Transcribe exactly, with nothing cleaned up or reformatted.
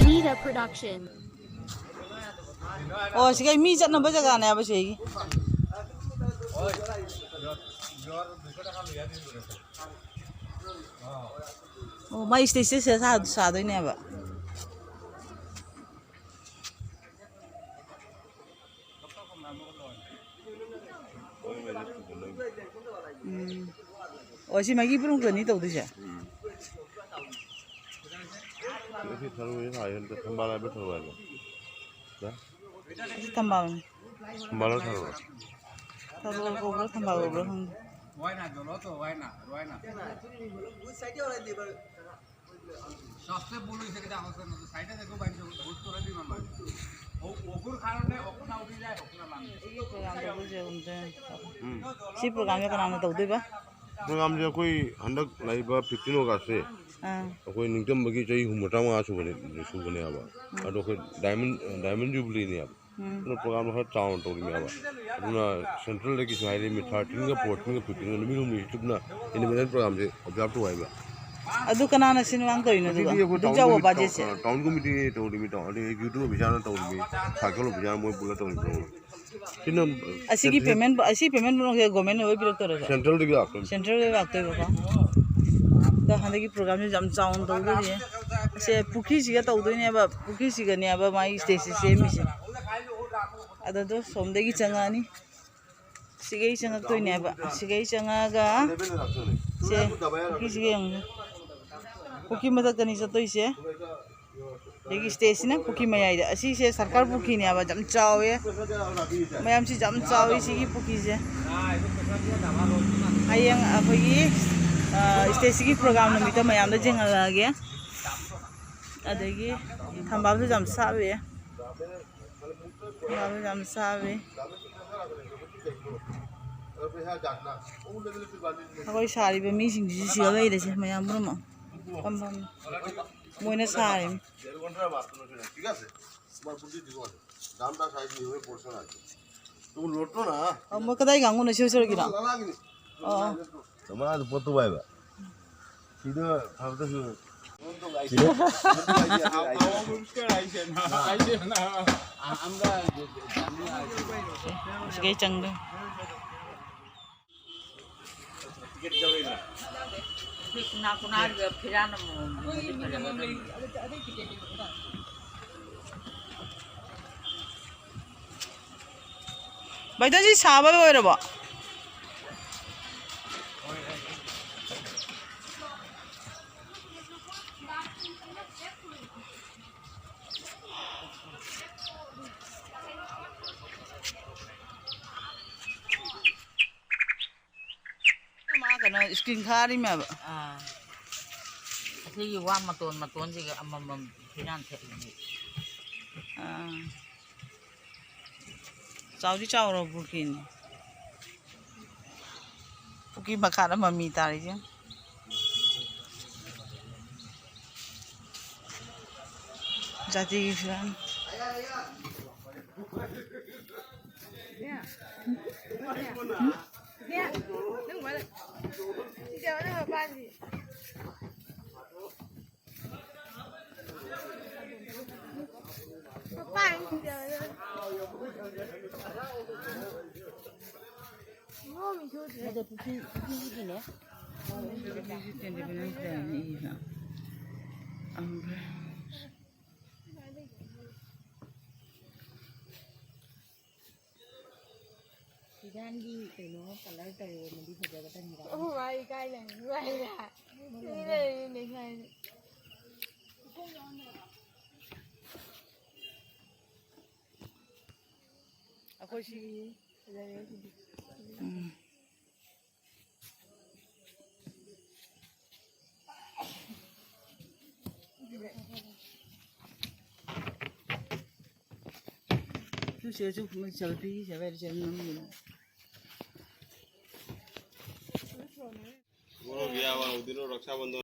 Leader Production. ꯑꯣ, ꯁꯤꯒ ꯃꯤ ꯆꯠꯅꯕ ꯖꯒꯥꯅꯦꯕ ꯁꯤꯒꯤ꯫ ꯑꯣ, ꯃꯥꯏ stage ꯁꯦ ꯁꯥ-, ꯁꯥꯗꯣꯏꯅꯦꯕ꯫ ꯎꯝ꯫ ꯑꯣ, ꯁꯤ ꯃꯥꯒꯤ ꯕ꯭ꯔꯨꯡꯗꯅꯤ ꯇꯧꯗꯣꯏꯁꯦ? ꯎꯝ꯫ ꯁꯤ ꯊꯔꯣ ꯍꯥꯏꯕ ꯅꯠꯇ꯭ꯔꯣ? ꯊꯝꯕꯥꯜ ꯍꯥꯏꯕ ꯊꯔꯣ ꯍꯥꯏꯕ? ꯁꯤ ꯊꯝꯕꯥꯜꯅꯤ꯫ ꯊꯝꯕꯥꯜꯂ ꯊꯔꯣꯔꯣ? ꯊꯔꯣ ꯀꯧꯕ꯭ꯔꯥ ꯊꯝꯕꯥꯜ ꯀꯧꯕ꯭ꯔꯥ ꯈꯪꯗꯦ꯫ ꯁꯤ ꯄ꯭ꯔꯣꯒ꯭ꯔꯥꯝꯁꯦ ꯀꯅꯥꯅ ꯇꯧꯗꯣꯏꯕ? ꯄ꯭ꯔꯣꯒ꯭ꯔꯥꯝꯁꯦ ꯑꯩꯈꯣꯏ ꯍꯟꯗꯛ ꯂꯥꯛꯏꯕ fifteen August ꯁꯦ ꯑꯥ꯫ ꯑꯩꯈꯣꯏ ꯅꯤꯡꯇꯝꯕꯒꯤ ꯆꯍꯤ ꯍꯨꯝꯐꯨ ꯇꯔꯥꯃꯉꯥ ꯁꯨꯕꯅꯦ, ꯁꯨꯕꯅꯦꯕ꯫ ꯎꯝ꯫ ꯑꯗꯣ ꯑꯩꯈꯣꯏ diamond, diamond jubilee ꯅꯦꯕ꯫ ꯎꯝ꯫ ꯑꯗꯨꯅ ꯄ꯭ꯔꯣꯒ꯭ꯔꯥꯝꯗꯣ ꯈꯔ ꯆꯥꯎꯅ ꯇꯧꯔꯤꯅꯦꯕ꯫ ꯑꯗꯨꯅ central ꯗꯒꯤꯁꯨ ꯍꯥꯏꯔꯛꯏ, ꯃꯤ thirteen ꯒ fourteen ꯒ fifteen ꯒ ꯅꯨꯃꯤꯠ ꯍꯨꯝꯅꯤꯁꯤ ꯆꯨꯞꯅ independent ꯄ꯭ꯔꯣꯒ꯭ꯔꯥꯝꯁꯦ observe ꯇꯧ ꯍꯥꯏꯕ꯫ ꯑꯗꯨ ꯀꯅꯥꯅ ꯁꯤꯟ ꯂꯥꯡ ꯇꯧꯔꯤꯅꯣ ꯑꯗꯨꯒ? ꯉꯁꯤꯗꯤ ꯑꯩꯈꯣꯏ ꯑꯗꯨꯝ town ꯆꯥꯎꯕ committee, budget ꯁꯦ? ꯑ, town committee ꯇꯧꯔꯤꯃꯤ, town, ꯑꯗꯩ youth officer ꯅ ꯇꯧꯔꯤꯃꯤ, circle officer ꯃꯣꯏ ꯄꯨꯂꯞ ꯇꯧꯔꯤꯃꯤ꯫ ꯁꯤꯅ ꯑꯁꯤꯒꯤ central payment, ꯑꯁꯤ payment ꯄꯨꯝꯅꯃꯛꯁꯦ government ꯅ ꯂꯣꯏ ꯄꯤꯔꯛꯇꯣꯏꯔꯣ, sir? Central ꯗꯒꯤ ꯂꯥꯛꯇꯣꯏꯅꯤ꯫ Central ꯗꯒꯤ ꯂꯥꯛꯇꯣꯏꯕꯀꯣ꯫ ꯑꯗꯣ ꯍꯟꯗꯛꯀꯤ ꯄ꯭ꯔꯣꯒ꯭ꯔꯥꯝꯁꯦ ꯌꯥꯝ ꯆꯥꯎꯅ ꯇꯧꯗꯣꯏꯅꯦ꯫ ꯑꯁꯦ ꯄꯨꯈ꯭ꯔꯤꯁꯤꯒ ꯇꯧꯗꯣꯏꯅꯦꯕ, ꯄꯨꯈ꯭ꯔꯤꯁꯤꯒꯅꯦꯕ ꯃꯥꯒꯤ stage ꯁꯦ ꯁꯦꯝꯃꯤꯁꯦ꯫ ꯑꯗꯨꯗꯣ ꯁꯣꯝꯗꯒꯤ ꯆꯪꯉꯛꯑꯅꯤ, ꯁꯤꯒꯩ ꯆꯪꯉꯛꯇꯣꯏꯅꯦꯕ꯫ ꯁꯤꯒꯩ ꯆꯪꯉꯛꯑꯒ ꯁꯦ ꯄꯨꯈ꯭ꯔꯤꯁꯤꯒ ꯌꯦꯡꯉꯨ꯫ ꯄꯨꯈ꯭ꯔꯤ ꯃꯊꯛꯇꯅꯤ ꯆꯠꯇꯣꯏꯁꯦ꯫ ꯑꯗꯒꯤ stage ꯁꯤꯅ ꯄꯨꯈ꯭ꯔꯤ ꯃꯌꯥꯏꯗ꯫ ꯑꯁꯤꯁꯦ ꯁꯔꯀꯥꯔ ꯄꯨꯈ꯭ꯔꯤꯅꯦꯕ, ꯌꯥꯝ ꯆꯥꯎꯋꯦ꯫ ꯃꯌꯥꯝꯁꯤ ꯌꯥꯝ ꯆꯥꯎꯋꯤ ꯁꯤꯒꯤ ꯄꯨꯈ꯭ꯔꯤꯁꯦ꯫ ꯍꯌꯦꯡ ꯑꯩꯈꯣꯏꯒꯤ, ꯑ, stage ꯁꯤꯒꯤ ꯄ꯭ꯔꯣꯒ꯭ꯔꯥꯝ ꯅꯨꯃꯤꯠꯇ ꯃꯌꯥꯝꯗ ꯌꯦꯡꯍꯜꯂꯛꯑꯒꯦ꯫ ꯑꯗꯒꯤ ꯊꯝꯕꯥꯜꯁꯨ ꯌꯥꯝ ꯁꯥꯠꯂꯤ꯫ ꯊꯝꯕꯥꯜꯁꯨ ꯌꯥꯝ ꯁꯥꯠꯂꯤ꯫ ꯑꯩꯈꯣꯏ ꯁꯥꯔꯤꯕ ꯃꯤꯁꯤꯡꯁꯤꯁꯨ ꯁꯤꯗ ꯂꯩꯔꯦꯁꯦ, ꯃꯌꯥꯝ ꯄꯨꯝꯅꯃꯛ꯫ ꯐꯝ ꯐꯝ꯫ ꯃꯣꯏꯅ ꯁꯥꯔꯤꯝ꯫ দেড় ঘন্টার মাত্র সেটা, ঠিক আছে? তোমার বুদ্ধি দিব আছে। দামটা সাইজ নিয়ে পড়ছে না আর কি। তুমি লোটো না। ꯑꯣ, ꯃꯣꯏ ꯀꯗꯥꯏ ꯉꯥꯡꯉꯨꯅ ꯁꯤꯔ ꯁꯤꯔꯒꯤꯅꯣ? ꯑꯣ꯫ ꯆꯃꯉꯥꯗꯨ ꯄꯣꯠꯇꯨ ꯋꯥꯏꯕ꯫ ꯁꯤꯗ ꯊꯕꯛꯇꯁꯨ ꯁꯤꯒꯩ ꯆꯪꯗꯣꯏ꯫ ꯕꯥꯏꯗꯟ, ꯁꯤ ꯁꯥꯕ ꯂꯣꯏꯔꯕꯣ? ꯃꯥ ꯀꯩꯅꯣ screen ꯊꯥꯔꯤꯃꯦꯕ꯫ ꯑꯥ꯫ ꯑꯁꯤꯒꯤ ꯋꯥ ꯃꯇꯣꯟ ꯃꯇꯣꯟꯁꯤꯒ ꯑꯃꯃꯝ ꯐꯤꯔꯥꯟ ꯊꯦꯠꯂꯤꯅꯤ꯫ ꯑꯥ꯫ ꯆꯥꯎꯗꯤ ꯆꯥꯎꯔꯕ ꯄꯨꯈ꯭ꯔꯤꯅꯤ꯫ ꯄꯨꯈ꯭ꯔꯤ ꯃꯈꯥꯗ ꯃꯃꯤ ꯇꯥꯔꯤꯁꯦ꯫ ꯖꯥꯇꯤꯒꯤ ꯐꯤꯔꯥꯟ꯫ ꯐꯤꯔꯥꯟꯒꯤ ꯀꯩꯅꯣ colour ꯇꯧꯔꯝꯃꯗꯤ ꯐꯖꯒꯗꯕꯅꯤꯗ꯫ ꯑꯣ, ꯃꯥ ꯏꯀꯥꯏꯅ ꯅꯨꯡꯉꯥꯏꯔꯦ꯫ ꯃꯤ ꯂꯩꯔꯤꯅꯦ ꯁ꯭ꯋꯥꯏꯗ꯫ ꯑꯩꯈꯣꯏ ꯁꯤ꯫ ꯎꯝ꯫ ꯇꯨ ꯁꯤꯗꯁꯨ ꯃꯣꯏ selfie ꯁꯦ ꯚꯥꯏ ꯆꯦꯟ ꯅꯝꯃꯤꯅꯦ꯫ ꯃꯣꯔꯣꯛ ꯌꯥꯎꯕ ꯍꯧꯗꯣꯏꯅꯣ ꯔꯛꯁꯥꯕꯟꯙꯟ?